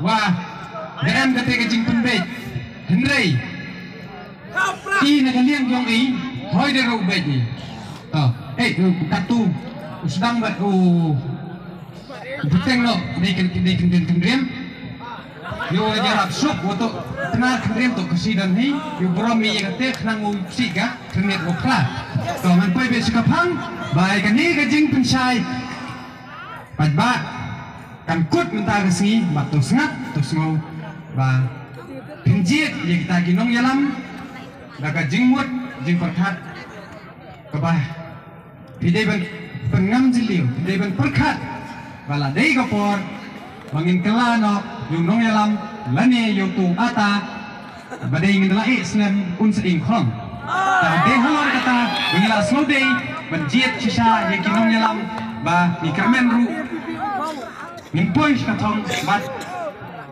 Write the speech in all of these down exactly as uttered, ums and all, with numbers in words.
wa da em kata ka jingpynbeit. Hynrei i na ka liang jong i, hoi da ruh beit i. To, eh, u katu, u sdang bad u bteng noh, dei kyn-, dei kyndien kyndien. Ïoh ïarap suk, wa to, tngar kyndien to ka sdang hi, ïoh burom ïa kata, khnang u sik ka, kyndien u phla. To, ngan poi beit sha ka phang, ba ïa kane ka jingpynshai. Paidbah, kan kut mynta ka sngi, bad to sngap, to sngew, ba pynjied ïa kita ki nongïalam, da ka jingmut, jingpyrkhat, kaba phi dei ban pynngam jylliew, phi dei ban pyrkhat, ba la dei ka por, ba ngin kylla noh, ïa u nongïalam, lane ïa uto u ata, ba dei ngin da la ïeh snem un sa ïeng khong. Te dei halor kata, ba ngi la sngewdei, ban jied shisha ïa ki nongïalam, ba ngi kyrmen ruh, ngin poi sha ka thong, bad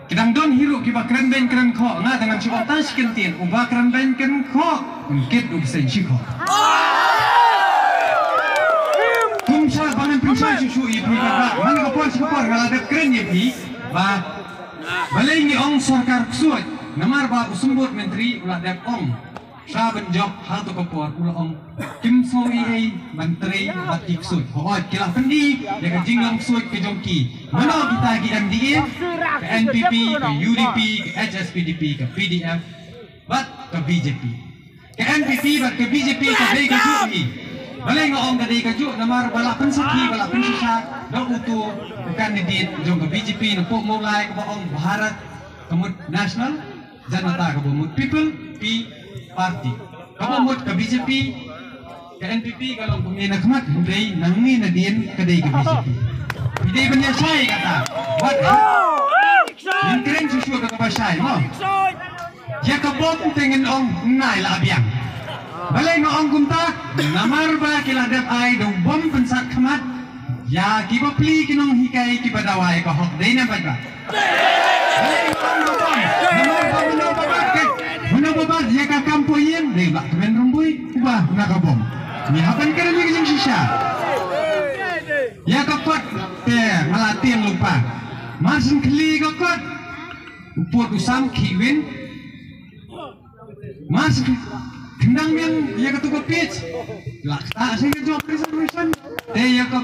ki dang don hi ruh kiba kren beiñ kren khoh, nga te ngan shu ong tang shi kyntien, uba kren beiñ kren khoh, un kit u bseiñ shi khoh. Kum sha ba ngan pynshai shuh shuh ïa phi paidbah, man ka por sha ka por nga la dep kren ïa phi, ba balei ngi ong sorkar ksuid, namar ba u symbud myntri u la dep ong. Sha ban jop ha to ka por u la ong kim sngew ei ei ban trei bad ki ksuid. Hooid, ki la pyni ïa ka jinglong ksuid ka jong ki. Mano kita ki M D A, ka N P P, ka U D P, ka H S P D P, ka P D F, bad ka B J P. Ka N P P bad ka B J P ka dei kajuh hi. Balei nga ong ka dei kajuh, namar ba la pynsakhi, ba la pynshisha da uto u candidate jong ka B J P napoh Mawlai kaba ong Bharat ka mut National Janata kaba mut People P Party. Kaba mut ka B J P, ka N P P ka long kumne na khmat, hynrei nangne nadien ka dei ka B J P. Phi dei ban ïa shai kata. Wat ha. Ngin kren shuh shuh da kaba shai mo. Ïa ka bom te ngin ong nai la biang. Balei nga ong kumta? Namar ba ki la dep ai da u bom pynsat khmat ïa ki bapli ki nonghikai kiba dawa ïa ka hok, dei ne em paidbah? Balei nga ong da u bom? Namar ba mano ba bat ka, mano ba bat ïa ka kam poh ïing, dei Bah Kmen Rymbui uba na ka bom. Ngi hap ban kren ïa ka jingshisha. Ïa ka kot te nga la tieng lypa. Mar syn khli ka kot, u pud u sam khih win. Mar syn khyndang miang ïa katu ka pitch, la ktah sha ka job reservation. Te ïa ka